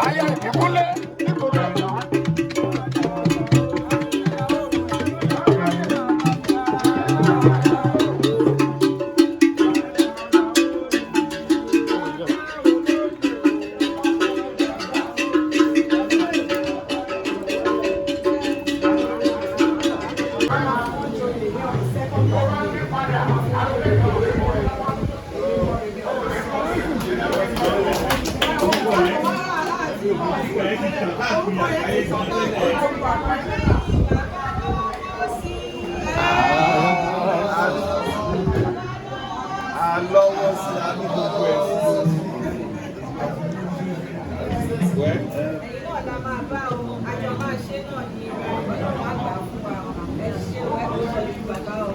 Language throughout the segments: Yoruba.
Aya ìbíkúnlé nígboro ẹ̀dá. Alọ́wọ́ sí a ní gbogbo ẹ̀ sí. Wẹ́ Ẹ̀yin náà la máa bá o, àjọ máa ṣe náà ni Ọlọ́run á gbà fún wa. Ẹ ṣé o, ẹ kú ìtọ́jú bàbá o.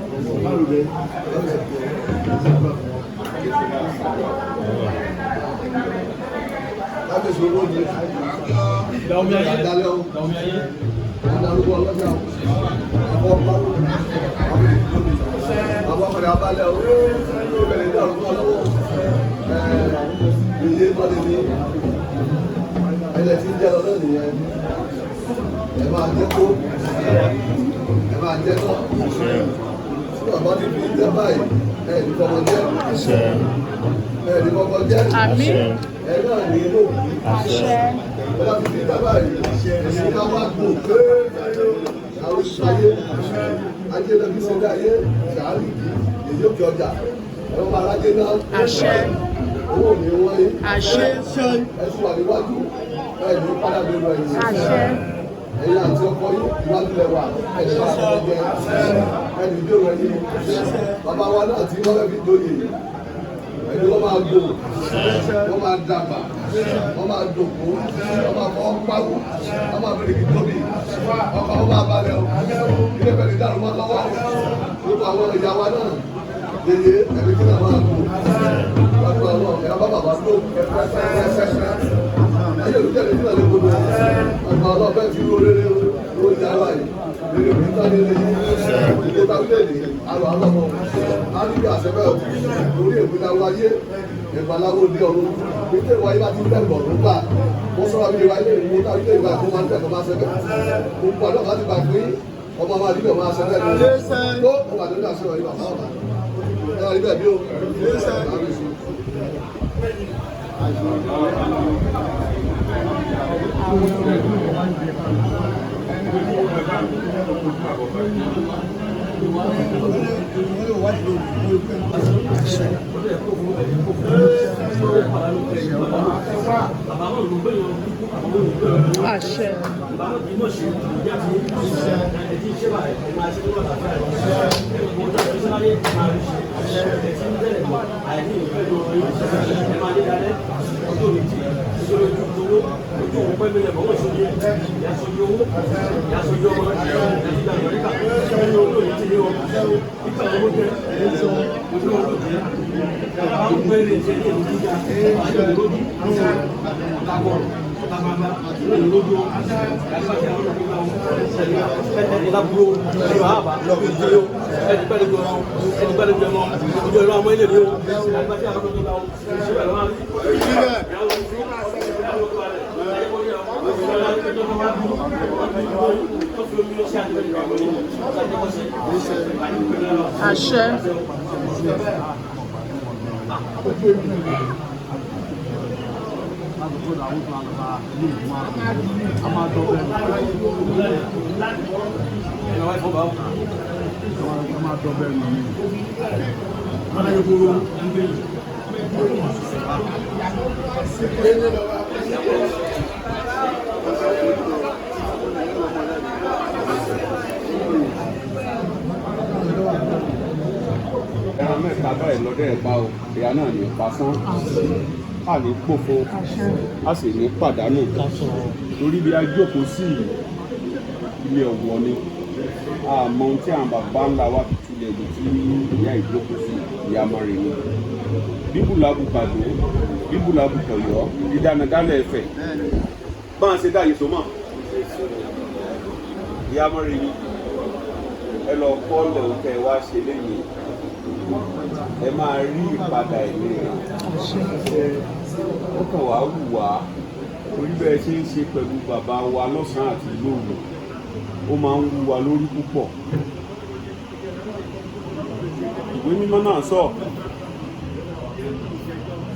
Lábẹ́sọ̀ owó ni ìdálẹ́ o, ìdárúkọ ọlọ́jà o, àbọ̀ ọ̀pá àwọn ọkọ̀rẹ́ abalẹ̀ o, ìbẹ̀rẹ̀ ìdárúkọ ọlọ́wọ́ ẹ̀ẹ́d ìyé bọ́lẹ̀ ní ẹlẹ́ tí ń jẹ́ lọ lónìí yẹn, ẹ máa jẹ́ kó, ẹ máa jẹ́ kọ́, tí bàbá ti fi jẹ́ báyìí, ẹ̀ ní fọmọ jẹ́, ẹ̀ ní fọmọ jẹ́, ẹ̀ náà ní inú òbí. Bọ́lá ti fi dábàá yìí, èyí ká wá gùn pé àwọn ìṣayé, ajé náà fi ṣe ayé, ṣàárì kì í, èyí òkè ọjà, ẹ̀rọ máa rájé náà. Owó mi wáyé. Ẹ tún wà níwájú, ẹ ní padà bí lọ ẹ̀yìn. Ẹ̀yin àti ọkọ yín ìwájú lẹ wà, ẹ̀ ní padà bí jẹ, ẹ̀ ní bí òun ẹ̀yìn. Bàbá wa náà tí wọ́n fẹ́ fi joyè, ẹni wọ́n máa gùn, wọ́n máa dàgbà, wọ́n máa dòkó, wọ́n máa fọwọ́ pawó, wọ́n máa bẹ̀rẹ̀ kí tóbi, ọkọ̀ wọn máa balẹ̀ o, ilé ìfẹ́ dàrú mọ́ lọ́wọ́ o, gbogbo àwọn ìyá wa náà, yèyé ẹni tí náà máa gùn, lọ́dún àwọn ẹ̀rọ bá bàbá ló pẹ́pẹ́pẹ́pẹ́, ayé olùjẹ́ mi náà lè gbogbo, ọ̀gbọ́n ọlọ́fẹ́ ti rú rere lórí ìyá wa yìí, rere òní tán ní ilé yìí, ilé táwílẹ̀ ní àrò àlọ́mọ, á ní bí àṣẹ bẹ́ẹ̀ o, torí ègbéláwo ayé, ìgbàláwo dé ọ̀run, pété ìwà yìí bá ti bẹ̀rù ọ̀run gbà, mo sọ̀rọ̀ àbí ìwà ilé ìwò táwílẹ̀ ìwà kó máa ń tẹ̀ kó máa ṣẹbẹ̀. Gbogbo àdó àti gbà pé ọmọ máa dídọ̀ máa ṣẹbẹ̀ ní tó ó wà lórí àṣẹ ìwà bàbá ọ̀la. Ẹ wà níbẹ̀ bí o. Àṣẹ. Àṣẹ. Ẹran mẹ́ta báyìí lọ́dẹ̀ ẹ̀ pa o, ìyá náà ní pa sán, a ní pòfo, a sì ní pàdánù. Torí bí a jókòó sí yìí, Ilé ọ̀wọ̀ ni. Àmọ́ ohun tí àwọn bàbá ńlá wa fi tulẹ̀ ibi tí ìyá ìjókòó sí, ìyá Mọ́remí. Bíbùlàbù kàdó, bíbùlàbù kọ̀yọ́, dídánadálẹ̀ ẹ̀fẹ̀. Báwọn ṣe dá yìí sọ́mọ̀. Ìyá Mọ́remí, ẹ lọ kọ́lẹ̀ òkè wá ṣe lẹ́yìn. Ẹ máa rí ìpadà ẹ̀mí rẹ̀. Ó kàn wá wù wá torí bẹ́ẹ̀ ṣe ń ṣe pẹ̀lú bàbá wa lọ́sàn-án àti lóru, ó máa ń wú wa lórí púpọ̀. Ìwé mímọ́ náà sọ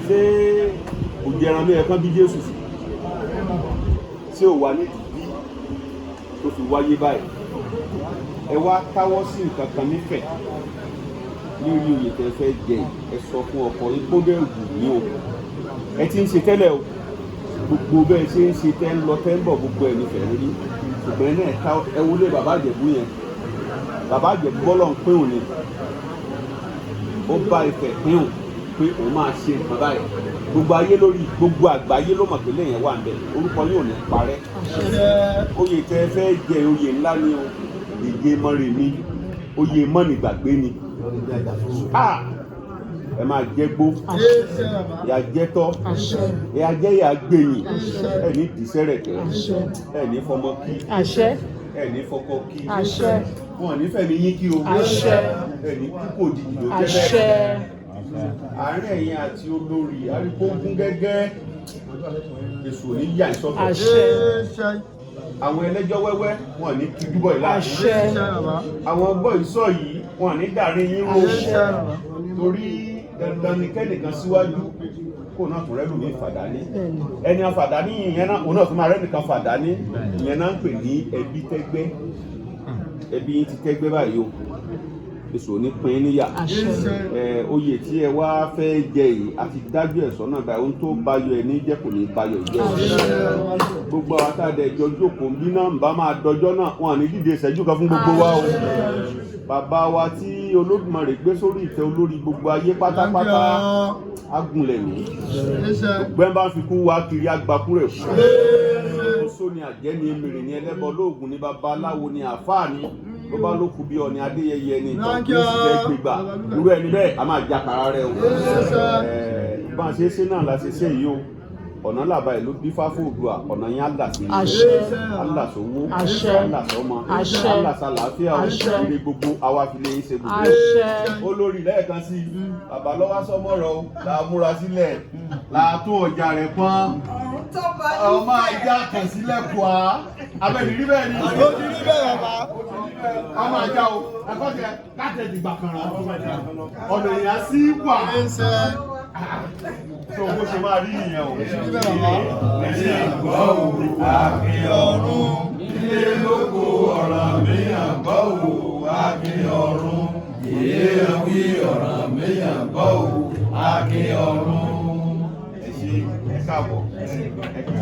ṣé òjẹran ló yẹ kán bí Jésù sí, ṣé ò wà nídìí bí tó fi wáyé báyìí? Ẹ wá káwọ́ sí nǹkan kan nífẹ̀ẹ́ lórí oyè tẹ́ fẹ́ jẹ yìí. Ẹ sọ fún ọkọ yín kó dẹ̀ wù ní o. Ẹ ti ń ṣe tẹ́lẹ̀ o, gbogbo bẹ́ẹ̀ ṣe ń ṣe tẹ́ ń lọ tẹ́ ń bọ̀, gbogbo ẹ̀ nífẹ̀ẹ́ rí. Ṣùgbọ́n ẹ náà ká ẹ wọlé bàbá Ìjẹ̀bú yẹn. Bàbá Ìjẹ̀bú bọ́lọ̀ ń pín òun ni, ó bá Ifẹ̀ pín òun pé òun máa ṣe nǹkan báyìí. Gbogbo ayé lórí gbogbo àgbáyé ló mọ̀ pé lẹ́yìn wà ń bẹ̀. Orúkọ yóò ní parẹ́. Oyè tẹ́ ẹ fẹ́ jẹ, oyè ńlá ni o. Èyí Mọ́remí, oyè mọ́nìgbàgbé ni. Ah! Ẹ máa jẹ́ gbó, ìyá jẹ́ tọ́, ìyá jẹ́, ìyá gbẹ̀yìn. Ẹ ní dìsẹ́rẹ̀kẹ́, ẹ ní fọmọ kí, Àṣẹ. ẹ ní fọkọ kí, Àṣẹ. wọn ní fẹ̀mí yín kí o. Àṣẹ. Ẹ ní kúkò òjijì ló jẹ́ Àṣẹ. bẹ́ẹ̀. Àárín ẹ̀yin àti olórí arígbó gún gẹ́gẹ́, èso ní yà ìsọ̀tọ̀. Àṣẹ. Àwọn ẹlẹ́jọ́ wẹ́wẹ́ wọn ní kí dúbọ̀ ìlà. Àṣẹ. Àwọn ọgbọ́n ìsọ̀ yìí wọn ní dàrin yín ró, torí dandan ni kẹ́nìkan síwájú kó náà tún rẹ́lù ní fàdání. Ẹni àfàdání ìyẹn náà, òun náà tún máa rẹ́nìkan fàdání. Ìyẹn náà ń pè ní ẹbí tẹ́gbẹ́. Ẹbí yín ti tẹ́gbẹ́ báyìí o, èso ní pín níyà. Àṣẹ. Ẹ oyè tí ẹ wá fẹ́ jẹ yìí àti dájú ẹ̀ sọ́nà báyìí, ohun tó bayọ̀ ẹ ní jẹ́ kò ní bayọ̀ jẹ́ o. Gbogbo àwọn tá a dẹ̀ jọ jókòó bí náà ń bá máa dọjọ́ náà, wọn à ní dìde ìṣẹ́jú kan fún gbogbo wa o. Bàbá wa tí Olódùmarè gbé sórí ìtẹ́ olórí gbogbo ayé pátápátá, agunlẹ̀ ní gbẹ́n bá fi kú wá kiri, agbakú rẹ̀ kú. Oṣó ni, àjẹ́ ni, emèrè ni, ẹlẹ́bọ lóògùn ni, babaláwo ni, àfáà ni, ló bá ló kú bí ọ̀ni adéyẹyẹ ni ìtàn kí ó sì fẹ́ gbégbà, irú ẹni bẹ́ẹ̀ a máa jàkàrà rẹ o. Bá a ṣe ṣe náà la ṣe ṣe yìí o. Ọ̀nà làbá ìlú dífá fún Oòduà, ọ̀nà yẹn á là sí Àṣẹ. á là sówó, Àṣẹ. á là sọ́mọ, Àṣẹ. á là sàlàáfíà o. Àṣẹ. Ire gbogbo àwa fi lè ṣe gbogbo. Àṣẹ. Olórí, lẹ́ẹ̀kan sí i, bàbá lọ́wọ́ sọmọ́rọ̀ o, là á múra sílẹ̀, là á tún ọjà rẹ̀ pọ́n. Ọ̀run tó bá. Ọmọ ajá kàn sílẹ̀ kù á abẹ́ni rí bẹ́ẹ̀ ni. Ó ti rí bẹ́ẹ̀, bàbá. Ọmọ ajá o, ẹ̀kọ́ tẹ láti ẹ̀ dìgbà kan rà ọ̀nà ìyá sí wà tó bó ṣe máa rí nìyẹn o. Akin ọ̀run ilé lóko ọ̀ràn míyàn gbọ́ ò. Akin ọ̀run ìyéhàn wí ọ̀ràn míyàn gbọ́ ò. Akin ọ̀run. Ẹ ṣe, ẹ káàbọ̀, ẹ kí.